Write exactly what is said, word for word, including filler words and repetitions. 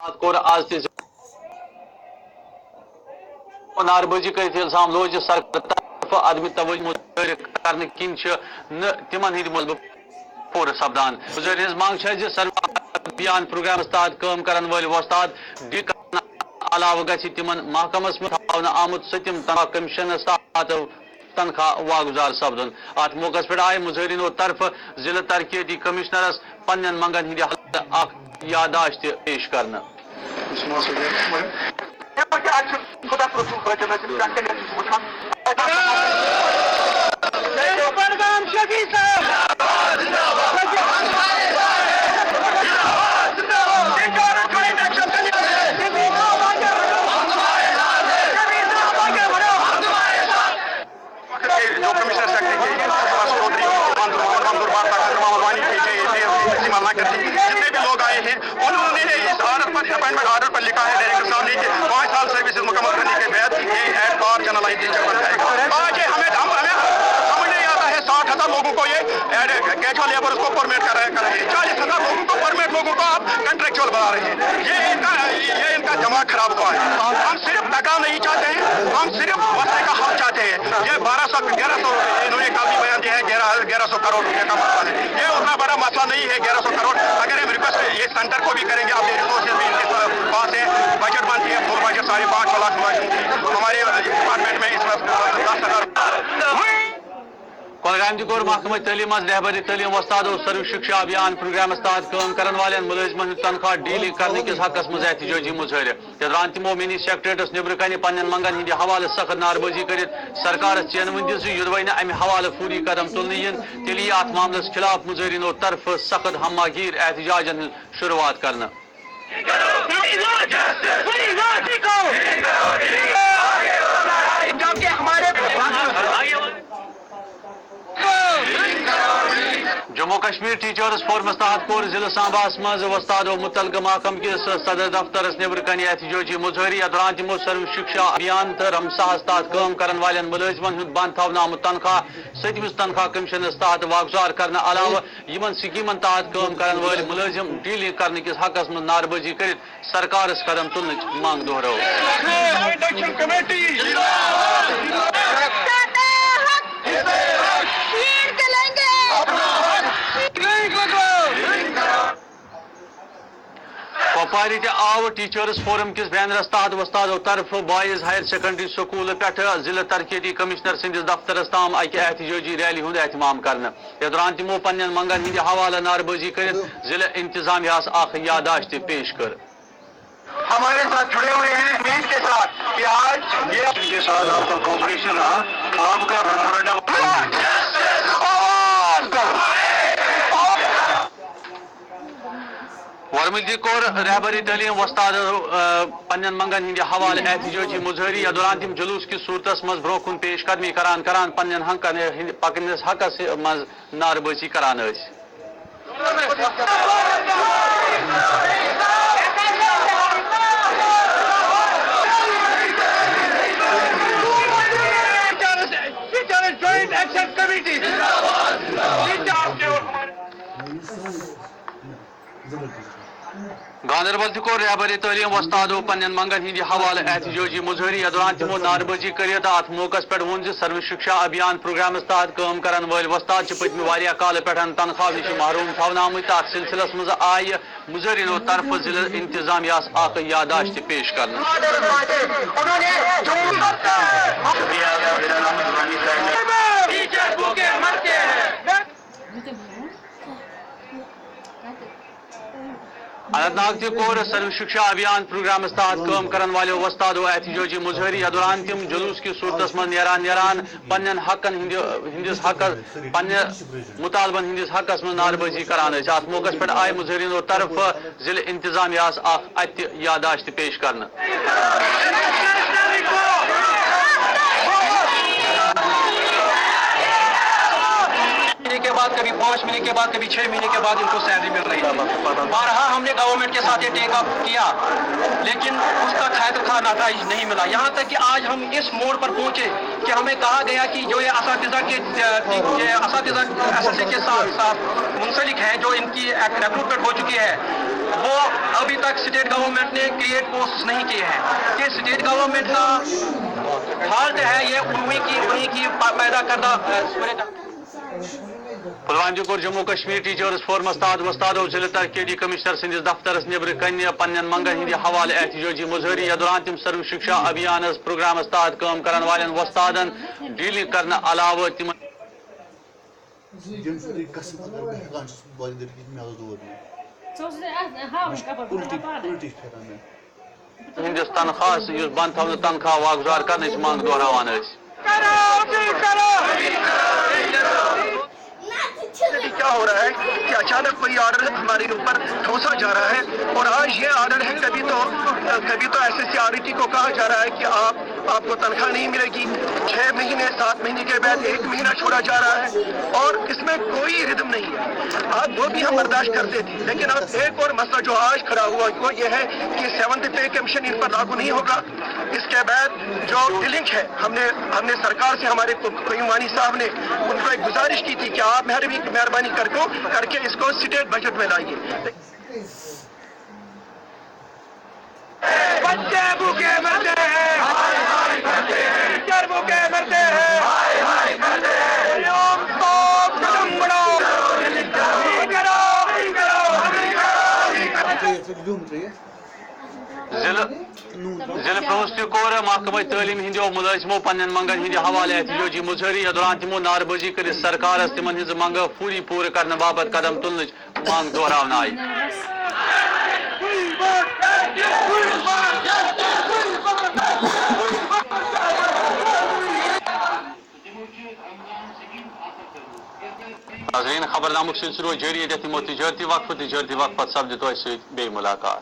کوٚر آز تہِ نعربٲزی کٔرِتھ الزام لوٚو زِ سرکار طرفہٕ عدم توجہ مظٲہرٕ کرنہٕ کِنۍ چھِ نہٕ تِمن ہٕنٛدۍ مطلبہٕ پوٗرٕ سپدان۔ مظٲہرٕ ہٕنٛز منٛگ چھےٚ زِ سروے ابھیان پروگرامس تحت کٲم کرن وٲلۍ وۄستاد ڈی کرنہٕ علاوٕ گژھِ تِمن محکمس منٛز تھاونہٕ آمُت سٔتِم تنخواہ کمیشنس تحت تنخواہ واگزار سپدُن۔ اتھ موقعس پٮ۪ٹھ آیہِ مظٲہریٖنو طرفہٕ ضلعہٕ ترقیتی کمشنرس پننٮ۪ن منگن ہٕنٛدِ حوالہٕ اکھ یادداشت تہِ پیش کرنہٕ۔ بڈگام شفیع صاحب۔ وقت کے جو کمشنر سیکرٹری تھے، بس چودھری، منظور محمد، منظور بار، ڈاکٹر محمد وانی تھے، جے اے تھے، تقسیم اللہ کر تھی، جتنے بھی لوگ آئے ہیں، انہوں نے اس آرڈر پر، اپائنٹمنٹ آرڈر پر لکھا ہے ڈائریکٹر صاحب نے کہ پانچ سال سروسز مکمل کرنے کے بعد یہ at par general line teacher بن جائے گا۔ آج یہ ہمیں، ہم، ہمیں سمجھ نہیں آتا ہے، ساٹھ ہزار لوگوں کو یہ ایڈ، کیجول لیبرز کو پرمٹ کر رہے، کر رہے ہیں، چالیس ہزار لوگوں کو، پرمٹ لوگوں کو آپ کنٹریکچوئل بنا رہے ہیں۔ یہ ان کا، یہ ان کا دماغ خراب ہوا ہے۔ ہم صرف ٹکا نہیں چاہتے ہیں، ہم صرف مسئلے کا حل چاہتے ہیں۔ یہ بارہ سو، گیارہ سو، انہوں نے کل بھی بیان دیا ہے، گیارہ، گیارہ سو کروڑ روپے کا مسئلہ ہے۔ یہ اتنا بڑا مسئلہ نہیں ہے، گیارہ سو کروڑ۔ اگر ہم ریکویسٹ یہ سینٹر کو بھی کریں گے، اپنے ریسورسز بھی ان کے پاس ہے، بجٹ بنتی ہے، فل بجٹ ساڑھے پانچ لاکھ، ہمارے ڈپارٹمنٹ میں اس وقت دس ہزار۔ کۄلگامہِ تہِ کوٚر محکمہٕ تعلیٖمس رہبری تعلیٖم وۄستادو سروٕ شِکشا ابھیان پروگرامس تحت کٲم کرن والٮ۪ن مُلٲزمن ہُنٛد تنخواہ ڈیلی کرنہٕ کِس حقس منٛز احتجٲجی مُظٲہرٕ۔ یتھ دوران تِمو منی سیکرٹریٹس نیٚبرٕ کنہِ پننٮ۪ن منگن ہٕنٛدِ حوالہٕ سخت نعربٲزی کٔرِتھ سرکارس چینوُن دِژ زِ یوٚدوَے نہٕ امہِ حوالہٕ فوری قدم تُلنہٕ یِن، تیٚلہِ یِیہِ اتھ معاملس خلاف مُظٲہریٖنو طرفہٕ سخت ہمہ گیر احتجاجن ہٕنٛز شروٗعات کرنہٕ۔ جموں کشمیر ٹیچرز فورمس تحت کوٚر ضلعہٕ سامباہس منٛز وۄستادو متعلقہٕ محکمہٕ کِس صدر دفترس نیبرٕ کنہِ احتجاجی مظٲہرٕ، یتھ دوران تِمو سروٕ شِکشا ابھیان تہٕ رمساہس تحت کٲم کرن والٮ۪ن مُلٲزمن ہُنٛد بنٛد تھاونہٕ آمُت تنخواہ سٔتمِس تنخواہ کمشنس تحت واگزار کرنہٕ علاوٕ یِمن سکیمن تحت کٲم کرن وٲلۍ مُلٲزم ڈیلی کرنہٕ کِس حقس منٛز نعربٲزی کٔرِتھ سرکارس قدم تُلنٕچ منٛگ دۄہرٲو۔ کۄپوارِ تہِ آو ٹیچرز فورم کِس بینرس تحت وۄستادو طرفہٕ بوائز ہائر سیکنڈری سکوٗلہٕ پٮ۪ٹھٕ ضلعہٕ ترقیتی کمشنر سٕنٛدِس دفترس تام اکہِ احتجٲجی ریلی ہُنٛد اہتمام کرنہٕ۔ یتھ دوران تِمو پننٮ۪ن منگن ہٕنٛدِ حوالہٕ نعربٲزی کٔرِتھ ضلعہٕ انتظامیہ ہس اکھ یادداشت تہِ پیش کٔر۔ ہمارے ساتھ جڑے ہوئے ہیں امید کے ساتھ کہ آج یہ کے ساتھ آپ کا کوآپریشن رہا، آپ کا میمورنڈم۔ ورمُلہِ تہِ کوٚر رہبری تعلیٖم وۄستادو، آ، پننٮ۪ن منگن ہٕنٛدِ حوالہٕ احتجٲجی مظٲہرٕ، یتھ دوران تِم جلوس کِس صورتس منٛز برونٛہہ کُن پیش قدمی کران کران پننٮ۪ن حقن ہٕنٛدِ پکنس حقس منٛز نعربٲزی کران ٲسۍ۔ گاندربل تہِ کوٚر رہبری تعلیٖم وۄستادو پننٮ۪ن منگن ہٕنٛدِ حوالہٕ احتجٲجی مظٲہرٕ، یتھ دوران تِمو نعربٲزی کٔرِتھ اتھ موقعس پٮ۪ٹھ ووٚن زِ سروٕ شِکشا ابھیان پروگرامس تحت کٲم کرن وٲلۍ وۄستاد چھِ پٔتمہِ واریاہ کالہٕ پٮ۪ٹھ تنخواہ نِش محروم تھاونہٕ آمٕتۍ۔ تتھ سلسلس منٛز آیہِ مظٲہریٖنو طرفہٕ ضلعہٕ انتظامیہ ہس اکھ یادداشت تہِ پیش کرنہٕ۔ اننت ناگ تہِ کوٚر سروٕ شِکشا ابھیان پروگرامس تحت کٲم کرن والٮ۪و وۄستادو احتجٲجی مظٲہرٕ، یتھ دوران تِم جلوس کِس صورتس منٛز نیران نیران پننٮ۪ن حقن ہٕنٛدِ، ہٕنٛدِس حقس، پننہِ مطالبن ہٕنٛدِس حقس منٛز نعربٲزی کران ٲسۍ۔ اتھ موقعس پٮ۪ٹھ آیہِ مظٲہریٖنو طرفہٕ ضلعہٕ انتظامیہ ہس اکھ اتہِ یادداشت پیش کرنہٕ۔ مہینے کے بعد، کبھی پانچ مہینے کے بعد، کبھی چھ مہینے کے بعد ان کو سیلری مل رہی ہے۔ بارہا ہم نے گورنمنٹ کے ساتھ یہ ٹیک اپ کیا، لیکن اس کا خیر خواہ نتائج نہیں ملا۔ یہاں تک کہ آج ہم اس موڑ پر پہنچے کہ ہمیں کہا گیا کہ جو یہ اساتذہ کے، یہ اساتذہ ایس ایس اے کے ساتھ، ساتھ منسلک ہیں، جو ان کی ریکروٹمنٹ ہو چکی ہے، وہ ابھی تک اسٹیٹ گورنمنٹ نے کریٹ پوسٹ نہیں کیے ہیں۔ یہ اسٹیٹ گورنمنٹ کا فالٹ ہے، یہ وہیں کی وہیں کی پیدا کردہ۔ پلوامہ کوٚر جموں کشمیر ٹیچرز فورمس تحت وۄستادو ضلع ترقیتی کمشنر سٕنٛدِس دفترس نیٚبرٕ کنہِ پننٮ۪ن منگن ہٕنٛدِ حوالہٕ احتجاجی مظٲہرٕ۔ یتھ دوران تِم سروٕ شکشا ابھیانس پروگرامس تحت کٲم کرن والٮ۪ن وۄستادن ڈیلنگ کرنہٕ علاوٕ تِمن ییٚمہِ سۭتۍ یہِ قسم اگر بہٕ ہٮ۪کان چھُس، بہٕ واتہٕ گرِ کِہیٖنۍ، مےٚ اوس دود نیُن۔ ژٕ اوسُکھ نہٕ اَتھ ہاوُن کَپٲرۍ، الٹی، پَتہٕ الٹی چھِ پھیران مےٚ۔ تِہنٛدِس تنخواہس، یُس بنٛد تھاونہٕ تنخواہ واگزار کرنٕچ منٛگ دۄہراوان ٲسۍ۔ کیا ہو رہا ہے کہ اچانک کوئی آرڈر ہمارے اوپر ٹھوسا جا رہا ہے، اور آج یہ آرڈر ہے، کبھی تو کبھی تو S S C R T کو کہا جا رہا ہے کہ آپ آپ کو تنخواہ نہیں ملے گی، چھ مہینے سات مہینے کے بعد ایک مہینہ چھوڑا جا رہا ہے، اور اس میں کوئی ردم نہیں ہے۔ آپ وہ بھی ہم برداشت کرتے تھے، لیکن اب ایک اور مسئلہ جو آج کھڑا ہوا وہ یہ ہے کہ سیونتھ پے کمیشن ان پر لاگو نہیں ہوگا۔ اس کے بعد جو ڈیلنگ ہے، ہم نے ہم نے سرکار سے، ہمارے قیوم وانی صاحب نے ان کو ایک گزارش کی تھی کہ آپ مہربانی مہربانی کر کو کر کے اس کو اسٹیٹ بجٹ میں لائیے۔ بچے بھوکے مرتے ہیں، ٹیچر بھوکے مرتے ہیں۔ قیوم کو قدم بڑھاؤ، نہیں کرو، نہیں کرو، نہیں کرو۔ ضلع ضلع پرنس تہِ کوٚر محکمہٕ تعلیٖم ہٕنٛدیو مُلٲزمو پننٮ۪ن منگن ہٕنٛدِ حوالہٕ احتجاجی مظٲہرٕ۔ یتھ دوران تِمو نعرٕ بٲزی کٔرِتھ سرکارس تِمن ہٕنٛزٕ منگہٕ فوری پوٗرٕ کرنہٕ باپتھ قدم تُلنٕچ منگ دۄہراونہٕ آیہِ۔ ناظرین، خبرنامُک سلسلہٕ روزِ جٲری، ییٚتٮ۪تھ نِمو تجٲرتی وقفہٕ، تجٲرتی وقفہٕ پتہٕ سپدِ تۄہہِ سۭتۍ بیٚیہِ مُلاقات۔